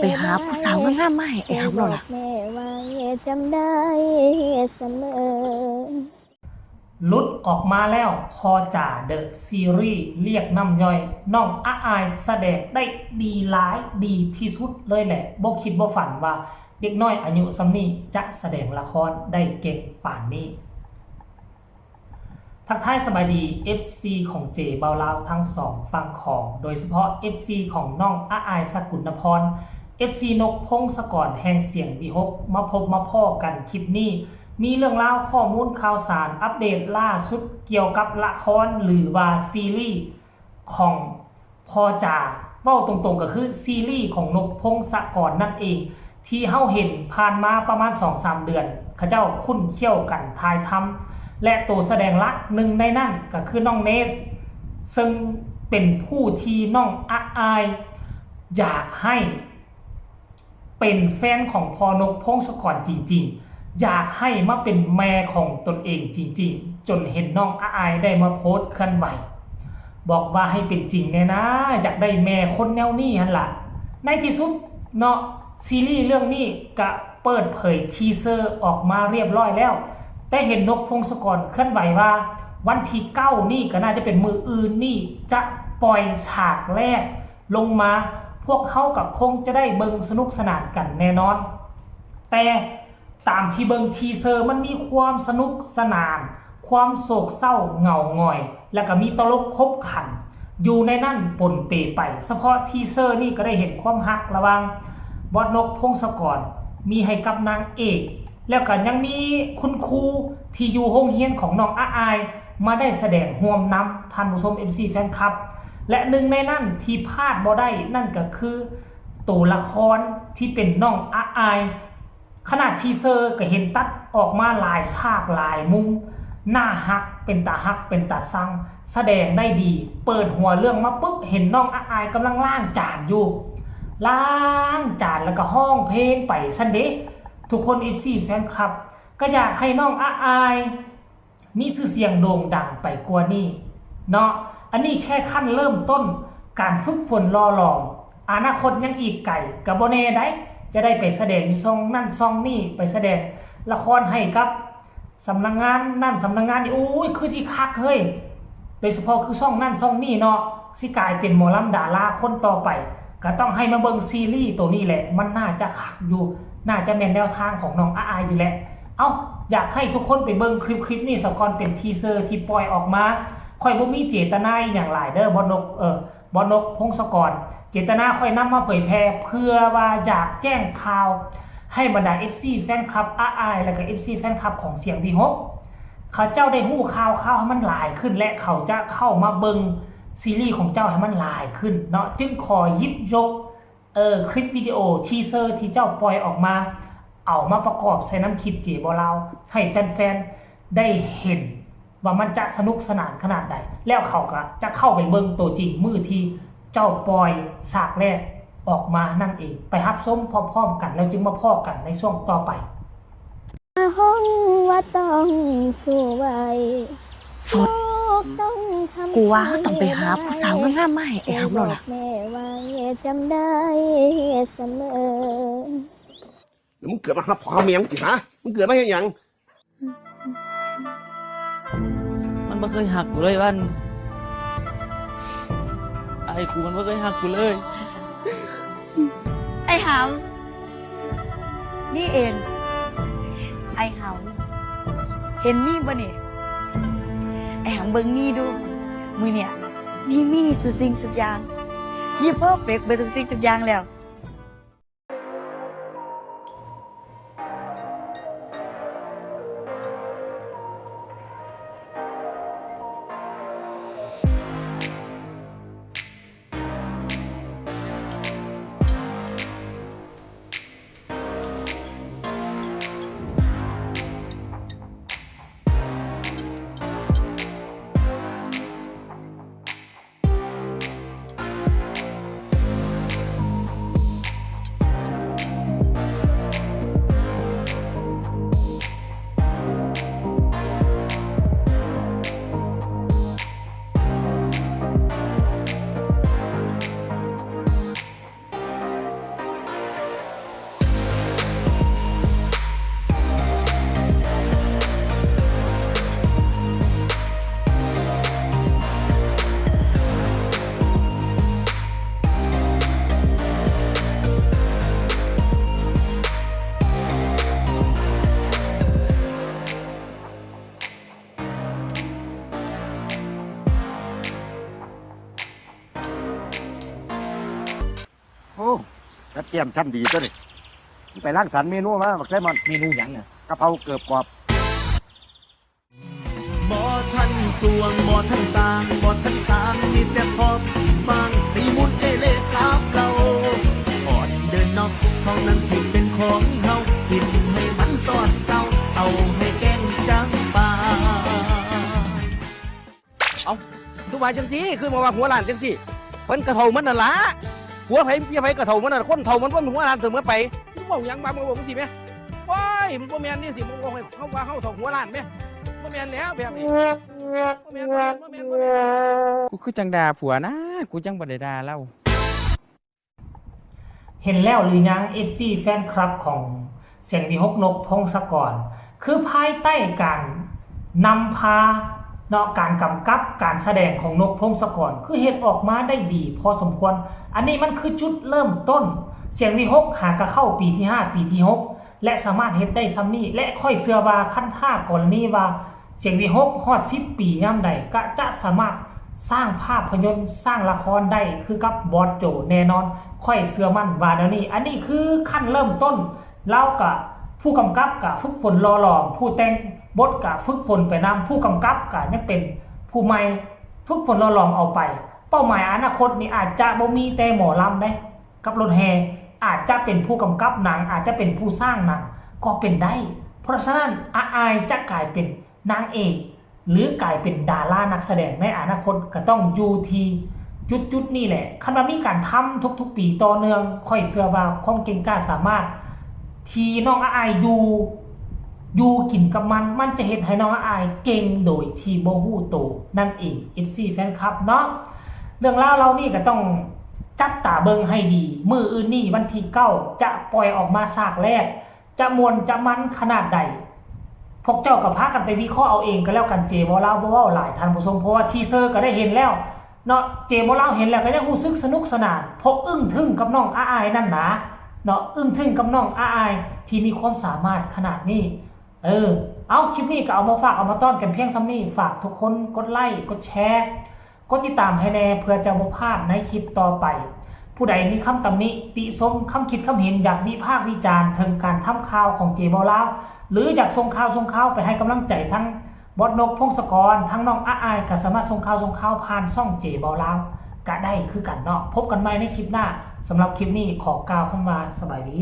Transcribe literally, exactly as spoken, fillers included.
ไปหาผู้สาวงามๆมาให้ไอ้หำเราล่ะ แม่ไว้จำได้เสมอ หลุดออกมาแล้ว พอจ่า The Series เรียกน้ำย่อย น้องอาอายแสดงได้ดีหลาย ดีที่สุดเลยแหละ บ่คิดบ่ฝันว่าเด็กน้อยอายุส่ำนี้จะแสดงละครได้เก่งปานนี้ ทักทายสบายดี เอฟซี ของเจเบาลาวทั้งสองฝั่งของ โดยเฉพาะ เอฟซี ของน้องอาอายสกุลนพร เอฟซี นกพงศกรแห่งเสียงวิหก มาพบมาพ้อกันคลิปนี้ มีเรื่องราวข้อมูลข่าวสารอัปเดตล่าสุดเกี่ยวกับละครหรือว่าซีรีส์ของพอจ่า เว้าตรงๆก็คือซีรีส์ของนกพงศกรนั่นเอง ที่เฮาเห็นผ่านมาประมาณสองสามเดือน เขาเจ้าคุ้นเคี้ยวกันถ่ายทำ และตัวแสดงหลักหนึ่งในนั้นก็คือน้องเนส ซึ่งเป็นผู้ที่น้องอาอายอยากให้ เป็นแฟนของพอนกพงศกรจริงๆ อยากให้มาเป็นแม่ของตนเองจริงๆ จนเห็นน้องอาอายได้มาโพสต์เคลื่อนไหว บอกว่าให้เป็นจริงแน่นะ อยากได้แม่คนแนวนี้หั่นล่ะ ในที่สุดเนาะ ซีรีส์เรื่องนี้ก็เปิดเผยทีเซอร์ออกมาเรียบร้อยแล้ว แต่เห็นนกพงศกรเคลื่อนไหวว่า วันที่เก้านี่ก็น่าจะเป็นมื้ออื่นนี่จะปล่อยฉากแรก ลงมา พวกเฮาก็คงจะได้เบิ่งสนุกสนานกันแน่นอน แต่ตามที่เบิ่งทีเซอร์มันมีความสนุกสนาน ความโศกเศร้าเหงาหงอย แล้วก็มีตลกขบขัน อยู่ในนั้นปนเปไป เฉพาะทีเซอร์นี่ก็ได้เห็นความฮักระหว่างบอสนกพงศกร มีให้กับนางเอก แล้วก็ยังมีคุณครูที่อยู่โรงเรียนของน้องอาอาย มาได้แสดงร่วมนำท่านผู้ชม เอฟซี แฟนคลับ และหนึ่งในนั้นที่พลาดบ่ได้นั่นก็คือตัวละครที่เป็นน้องอาอาย ขนาดทีเซอร์ก็เห็นตัดออกมาหลายฉากหลายมุม น่าฮัก เป็นตาฮัก เป็นตาซัง แสดงได้ดี เปิดหัวเรื่องมาปุ๊บเห็นน้องอาอายกำลังล้างจานอยู่ ล้างจานแล้วก็ฮ้องเพลงไปซั้นเด้ ทุกคน เอฟซี แฟนคลับ ก็อยากให้น้องอาอาย มีชื่อเสียงโด่งดังไปกว่านี้เนาะ อันนี้แค่ขั้นเริ่มต้น การฝึกฝนหล่อหลอม อนาคตยังอีกไกล ก็บ่แน่ได้ จะได้ไปแสดงอยู่ช่องนั่นช่องนี่ ไปแสดงละครให้กับสำนักงานนั่นสำนักงานนี่ โอ้ย คือสิคักเฮ้ย โดยเฉพาะคือช่องนั่นช่องนี่เนาะ สิกลายเป็นหมอลำดาราคนต่อไป ก็ต้องให้มาเบิ่งซีรีส์ตัวนี้แหละ มันน่าจะคักอยู่ น่าจะแม่นแนวทางของน้องอาอายอยู่แหละ เอ้า อยากให้ทุกคนไปเบิ่งคลิปคลิปนี้ซะก่อน เป็นทีเซอร์ที่ปล่อยออกมา ข้อยบ่มีเจตนาอหย่างหลายเด้อบอสนก เออ บอสนกพงศกร เจตนาข้อยนำมาเผยแพร่เพื่อว่าอยากแจ้งข่าว ให้บรรดา เอฟซี แฟนคลับอาอาย และก็ เอฟซี แฟนคลับของเสียงวิหก เขาเจ้าได้ฮู้ข่าวข่าวให้มันหลายขึ้น และเขาจะเข้ามาเบิ่งซีรีส์ของเจ้าให้มันหลายขึ้นเนาะ จึงขอหยิบยก เออ คลิปวิดีโอทีเซอร์ที่เจ้าปล่อยออกมา เอามาประกอบใส่นำคลิปเจเบาลาว ให้แฟนๆ ได้เห็นว่ามันจะสนุกสนานขนาดใด แล้วเขาก็จะเข้าไปเบิ่งตัวจริงมื้อที่เจ้าปล่อยฉากแรกออกมานั่นเอง ไปรับชมพร้อมๆกัน แล้วจึงมาพ้อกันในช่วงต่อไป ห้องว่าต้องสู้ไหว สุด ต้องทำ กูว่าเราต้องไปหาผู้สาวงามๆมาให้ไอ้หำเราล่ะ แม่ไว้จำได้เสมอ แล้วมึงเกิดมาหาพ่อแม่มึงสิฮะ มึงเกิดมาเฮ็ดหยัง มันบ่เคยหักกูเลยวัน ไอ้กูมันบ่เคยหักกูเลย ไอ้หำนี่เอง ไอ้หำเห็นนี่บ่นี่ ไอ้หำเบิ่งนี่ดู มือเนี่ย นี่มีสุดสิ่งสุดอย่าง นี่เพอร์เฟกต์เบิดทุกสิ่งทุกอย่างแล้ว กับแก้มชั้นดีตัวนี้ ไปรังสรรค์เมนูมา บักไซมอน เมนูหยังน่ะ กะเพราเกือบกรอบ บ่ทันสวงบ่ทันสร้างบ่ทันสร้างมีแต่พอสิบางตีมุนเอเลกราบเก่าอ่อนเดินนอกท้องนั้นที่เป็นของเฮากินให้มันสอดเศร้าเอาให้แกงจังปา เอ้าคือว่าจังซี่ คือมาว่าหัวล้านจังซี่ เพิ่นกะเฒ่ามันนั่นล่ะ ผัวไผเมียไผกะเฒ่ามันนั่นล่ะ คนเฒ่ามันบ่หัวล้านเสมอไป มึงเว้าหยังมา มึงเว้าจังซี่แหม ว้าย มันบ่แม่นนี่สิ มึงเว้าให้เฮาว่าเฮาเฒ่าหัวล้านแหม บ่แม่นแล้วแบบนี้ บ่แม่น บ่แม่น บ่แม่น บ่แม่น กูคือจังด่าผัวนะ กูจังบ่ได้ด่าลาว เห็นแล้วหรือยัง เอฟซี แฟนคลับของเสียงวีหก นกพงศกร คือภายใต้การนำพาเนาะ การกำกับการแสดงของนกพงศกร คือเฮ็ดออกมาได้ดีพอสมควร อันนี้มันคือจุดเริ่มต้น เสียงวีหก หากะเข้าปีที่ห้า ปีที่หก และสามารถเฮ็ดได้ซ่ำนี้ และข้อยเชื่อว่าคันถ้ากรณีว่าเสียงวีหก ฮอดสิบปียามใด กะจะสามารถสร้างภาพยนตร์สร้างละครได้คือกับบอสโจแน่นอน ข้อยเชื่อมั่นว่าแนวนี้ อันนี้คือขั้นเริ่มต้น ลาวกะผู้กำกับกะฝึกฝนหล่อหลอม ผู้แต่งบทกะฝึกฝนไปนำ ผู้กำกับกะยังเป็นผู้ใหม่ ฝึกฝนหล่อหลอมเอาไป เป้าหมายอนาคตนี่อาจจะบ่มีแต่หมอลำเด้ กับรถแห่ อาจจะเป็นผู้กำกับหนัง อาจจะเป็นผู้สร้างหนังก็เป็นได้ เพราะฉะนั้นอาอายจะกลายเป็นนางเอก หรือกลายเป็นดารานักแสดงในอนาคต ก็ต้องอยู่ที่จุดๆนี้แหละ คันว่ามีการทำทุกๆปีต่อเนื่อง ข้อยเชื่อว่าความเก่งกล้าสามารถที่น้องอาอายอยู่ อยู่กินกับมัน มันจะเฮ็ดให้น้องอาอายเก่งโดยที่บ่ฮู้โตนั่นเอง เอฟซี แฟนคลับเนาะ เรื่องราวเหล่านี้ก็ต้องจับตาเบิ่งให้ดี มื้ออื่นนี้วันที่เก้าจะปล่อยออกมาฉากแรก จะม่วนจะมันขนาดใด พวกเจ้าก็พากันไปวิเคราะห์เอาเองก็แล้วกัน เจบ่าวลาวบ่เว้าหลายท่านผู้ชม เพราะว่าทีเซอร์ก็ได้เห็นแล้วเนาะ เจบ่าวลาวเห็นแล้วก็ยังรู้สึกสนุกสนาน เพราะอึ้งทึ่งกับน้องอาอายนั่นนะเนาะ อึ้งทึ่งกับน้องอาอายที่มีความสามารถขนาดนี้ เออ เอาคลิปนี้ก็เอามาฝากเอามาต้อนกันเพียงส่ำนี้ ฝากทุกคนกดไลค์กดแชร์ กดติดตามให้แน่เพื่อจะบ่พลาดในคลิปต่อไป ผู้ใดมีคำตำหนิติชม คำคิดคำเห็น อยากวิพากษ์วิจารณ์ถึงการทำข่าวของเจบ่าวลาว หรืออยากส่งข่าวส่งข่าวไปให้กำลังใจทั้งบอสนกพงศกร ทั้งน้องอาอาย ก็สามารถส่งข่าวส่งข่าวผ่านช่องเจบ่าวลาวก็ได้คือกันเนาะ พบกันใหม่ในคลิปหน้า สำหรับคลิปนี้ขอกล่าวคำว่าสบายดี